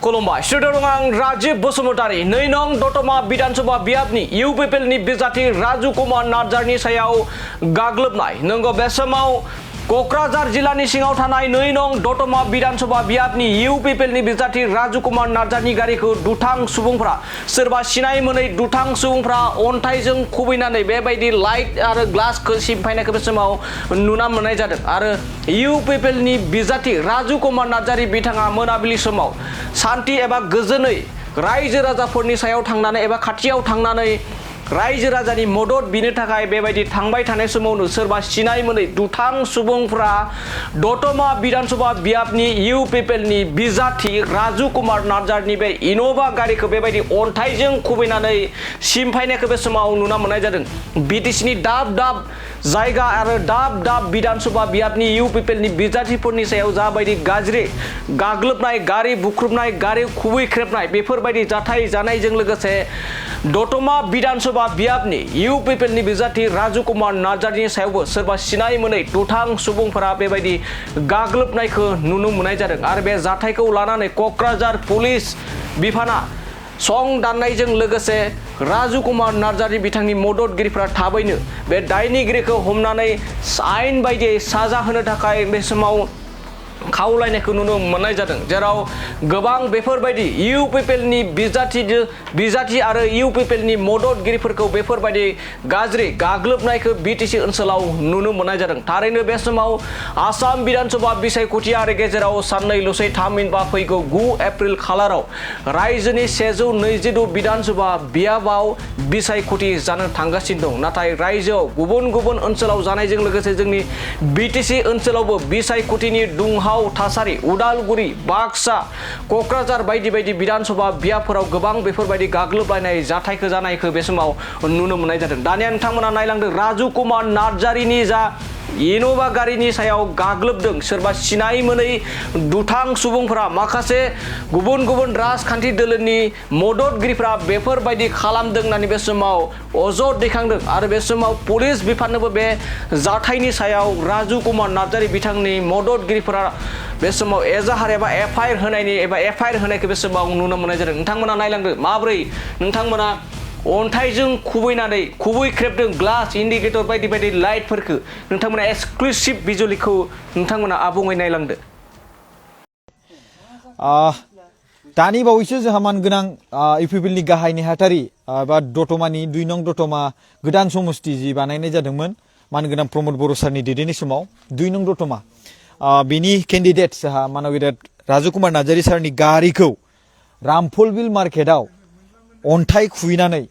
खुलुमबाय स्टुडिअ आं राजीव बसुमतारी नै नं दतमा विधानसभा बियाबनि इउपिपिएलनि बिजाथि राजु कुमार नार्जारिनि सायाव गाग्लोबनाय नंगौ बे समाव क'क्राझार जिल्लानि सिङाव थानाय नै नं दतमा विधानसभा बियाबनि इउपिपिएलनि बिजाथि राजु कुमार नार्जारिनि गारिखौ दुथां सुबुंफ्रा सोरबा सिनाय मोनै दुथां सुबुंफ्रा अन्थाइजों खुबैनानै बेबायदि लाइट आरो ग्लासखौ सिमफायनायखौ बे समाव नुना मोननाय जादों आरो इउपिपिएलनि बिजाथि राजु कुमार नार्जारि बिथाङा मोनाबिलि समाव शान्ति एबा गोजोनै रायजो राजाफोरनि सायाव थांनानै एबा खाथियाव थांनानै रायजो राजानि मदद बिनो थाखाय बेबायदि थांबाय थानाय समावनो सोरबा सिनाय मोनै दुथां सुबुंफ्रा दतमा विधानसभा बियाबनि इउपिपिएलनि बिजाथि राजु कुमार नार्जारिनि बे इन'भा गारिखौ बेबायदि अन्थाइजों खुबैनानै सिमफायनायखौ बे समाव नुना मोननाय जादों। बिटिसिनि दाब दाब जायगा आरो दाब दाब विधानसभा बियाबनि इउपिपिएलनि बिजाथिफोरनि सायाव जाबायदि गाज्रि गाग्लोबनाय गारि बुख्रुबनाय गारि खुबैख्रेबनाय बेफोरबायदि जाथाय जानायजों लोगोसे दतमा विधानसभा बियाबनि इउपिपिएलनि बिजाथि राजु कुमार नार्जारिनि सायावबो सोरबा सिनाय मोनै दुथां सुबुंफोरा बेबायदि गाग्लोबनायखौ नुनो मोननाय जादों आरो बे जाथायखौ लानानै क'क्राझार पुलिस बिफाना सं दाननायजों लोगोसे राजु कुमार नार्जारि बिथांनि मददगिरिफोरा थाबैनो बे दायनिगिरिखौ हमनानै आयेन बायदियै साजा होनो थाखाय बे समाव खावलायनायखौ नुनो मोननाय जादों जेराव गोबां बेफोरबायदि इउपिपिएलनि बिजाथि आरो इउपिपिएलनि मददगिरिफोरखौ बेफोरबायदि गाज्रि गाग्लोबनायखौ बिटिसि ओनसोलाव नुनो मोननाय जादों। थारैनो बे समाव आसाम विधानसभा बिसायख'थियारि गेजेराव साननैल'सै थामहिनबा फैगौ 9 एप्रिल खालाराव रायजोनि 122 विधानसभा बियाबाव बिसायख'थि जानो थांगासिनो दं। नाथाय रायजोआव गुबुन गुबुन ओनसोलाव जानायजों लोगोसे जोंनि बिटिसि ओनसोलावबो बिसायख'थिनि दुंहाव थासारि उदालगुरि बाक्सा क'क्राझार बायदि बायदि विधानसभा बियाबफोराव गोबां बेफोरबायदि गाग्लोबलायनाय जाथायखौ जानायखौ बे समाव नुनो मोननाय जादों। दानिया नोंथांमोना नायलांदों राजु कुमार नार्जारिनि जा इन'भा गारिनि सायाव गाग्लोबदों सोरबा सिनाय मोनै दुथां सुबुंफोरा माखासे गुबुन गुबुन राजखान्थि दोलोनि मददगिरिफ्रा बेफोरबायदि खालामदों होननानै बे समाव अजद दैखांदों आरो बे समाव पुलिस बिफाननोबो बे जाथायनि सायाव राजु कुमार नार्जारि बिथांनि मददगिरिफोरा बे समाव एजाहार एबा एफआइआर होनायखौ बे समाव नुनो मोननाय जादों। नोंथांमोना नायलांदों माबोरै नोंथांमोना अन्थाइजों खुबैख्रेबदों ग्लास इन्डिकेटर बायदि बायदि लाइटफोरखौ नोंथांमोना एक्सक्लुसिभ भिजुअलिखौ नोंथांमोना आबुङै नायलांदो। दानि बावैसो जोंहा मानगोनां इउपिपिएलनि गाहाय नेहाथारि बा दतमानि 2 नं दतमा गोदान समस्ति जि बानायनाय जादोंमोन मानगोनां प्रमद बर' सारनि दैदेननाय समाव 2 नं दतमा बिनि केन्डिडेट जोंहा मानबिराद राजु कुमार नार्जारि सारनि गारिखौ रामफलबिल मार्केटआव अन्थाइ खुबैनानै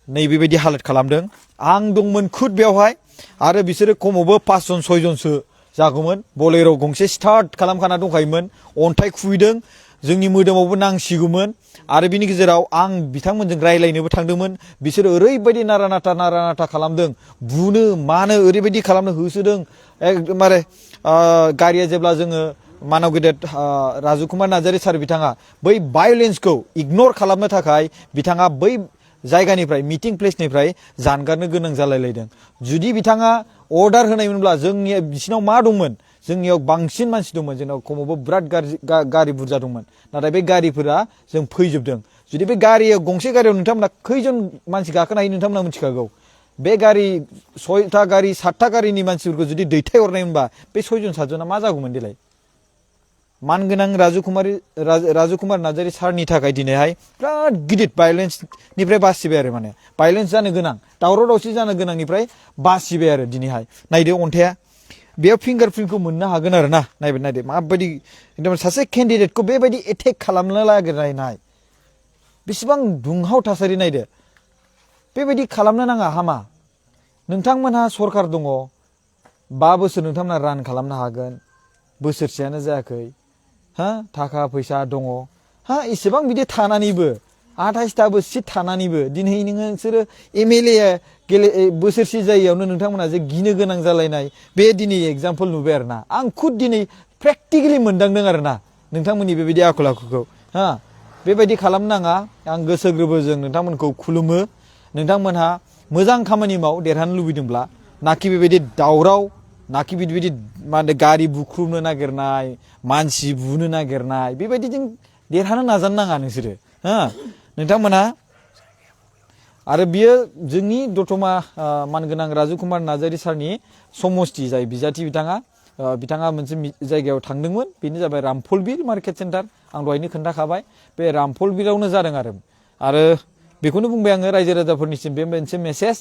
नैबेबायदि हालत खालामदों। आं दंमोन खुद बेवहाय आरो बिसोरो खमावबो 5 जन 6 जनसो जागौमोन। बलेर' गंसे स्टार्ट खालामखाना दंखायोमोन अन्थाइ खुबैदों जोंनि मोदोमावबो नांसिगौमोन आरो बिनि गेजेराव आं बिथांमोनजों रायलायनोबो थांदोंमोन। बिसोरो ओरैबायदि नारा नाथा खालामदों बुनो मानो ओरैबायदि खालामनो होसोदों एकदमबारे गारिया जेब्ला जोङो मानव गेदेर राजु कुमार नार्जारि सार बिथाङा बै भायलेन्सखौ इगनर खालामनो थाखाय बिथाङा बै जायगानिफ्राय मिटिं प्लेसनिफ्राय जानगारनो गोनां जालायलायदों। जुदि बिथाङा अर्डार होनायमोनब्ला जोंनि बिसिनाव मा दंमोन जोंनियाव बांसिन मानसि दंमोन जोंनाव खमावबो बिराद गारि बुरजा दंमोन नाथाय बे गारिफोरा जों फैजोबदों। जुदि बे गारियाव गंसे गारियाव नोंथांमोना खैजन मानसि गाखोनो हायो नोंथांमोना मिथिखागौ। बे गारि 6टा गारि 7टा गारिनि मानसिफोरखौ जुदि दैथायहरनायमोनबा बे 6 जन 7 जना मा जागौमोन देलाय। मानगोनां राजु कुमार नार्जारि सारनि थाखाय दिनैहाय बिराद गिदिर भायलेन्सनिफ्राय बासिबाय आरो माने भायलेन्स जानो गोनां दावराव दावसि जानो गोनांनिफ्राय बासिबाय आरो दिनैहाय। नायदो अन्थाइया बेयाव फिंगारप्रिन्टखौ मोननो हागोन आरो ना नायदो माबायदि एकदम सासे केन्डिडेटखौ बेबायदि एटेक खालामनो नागिरनाय बेसेबां दुंहाव थासारि नायदो। बेबायदि खालामनो नाङा हामा। नोंथांमोनहा सरकार दङ 5 बोसोर नोंथांमोना रान खालामनो हागोन बोसोरसेयानो जायाखै थाखा फैसा दङ इसेबां बिदि थानानैबो 28टाबो सिट थानानैबो दिनै नोंसोरो एमएलए बोसोरसे जायैयावनो नोंथांमोना जे गिनो गोनां जालायनाय बे दिनै एग्जाम्पल नुबाय आरो ना। आं खुद दिनै प्रेक्टिकेलि मोनदांदों आरो ना नोंथांमोननि बेबायदि आखल आखुखौ बेबायदि खालामनो नाङा। आं गोसो गोरबोजों नोंथांमोनखौ खुलुमो। नोंथांमोनहा मोजां खामानि माव देरहानो लुबैदोंब्ला नाखि बेबायदि दावराव नाखि बिदि मा होनो गारि बुख्रुबनो नागिरनाय मानसि बुनो नागिरनाय बेबायदिजों देरहानो नाजानो नाङा नोंसोरो हो नोंथांमोना आरो बियो जोंनि दतमा मानगोनां राजु कुमार नार्जारि सारनि समस्ति जाय बिजाथि बिथाङा मोनसे जायगायाव थांदोंमोन बेनो जाबाय रामफलबिल मार्केट सेन्टार आं दहायनो खोन्थाखाबाय बे रामफलबिलावनो जादों आरो बेखौनो बुंबाय आङो रायजो राजाफोरनिसिम बे मोनसे मेसेज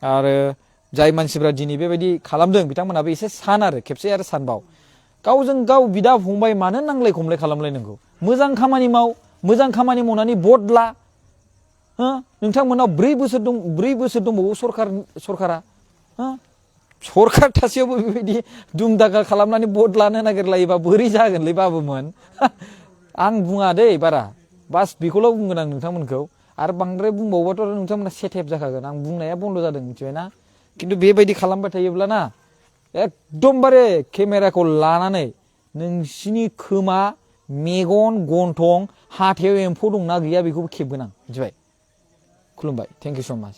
आरो जाय मानसिफ्रा दिनै बेबायदि खालामदों बिथांमोनाबो एसे सान आरो खेबसे आरो सानबाव गावजों गाव बिदा फंबाय मानो नांलाय खमलाय खालामलायनांगौ मोजां खामानि मावनानै भट ला हो नोंथांमोनाव 4 बोसोर दंबावो सरकारा हो सरकार थासेयावबो बेबायदि दुम दाखा खालामनानै भट लानो नागिरलायोबा बोरै जागोनलै बाबुमोन आं बुङा दै बारा बास बेखौल' बुंगोन आं नोंथांमोनखौ आरो बांद्राय बुंबावबाथ' नोंथांमोना सेटेप जाखागोन आं बुंनाया बन्द जादों मिथिबायना खिन्थु बेबायदि खालामबाय थायोब्ला ना एकदमबारे केमेराखौ लानानै नोंसिनि खोमा मेगन गन्थं हाथायाव एम्फौ दंना गैया बेखौबो खेबगोन आं मिथिबाय खुलुमबाय थेंक इउ स' माच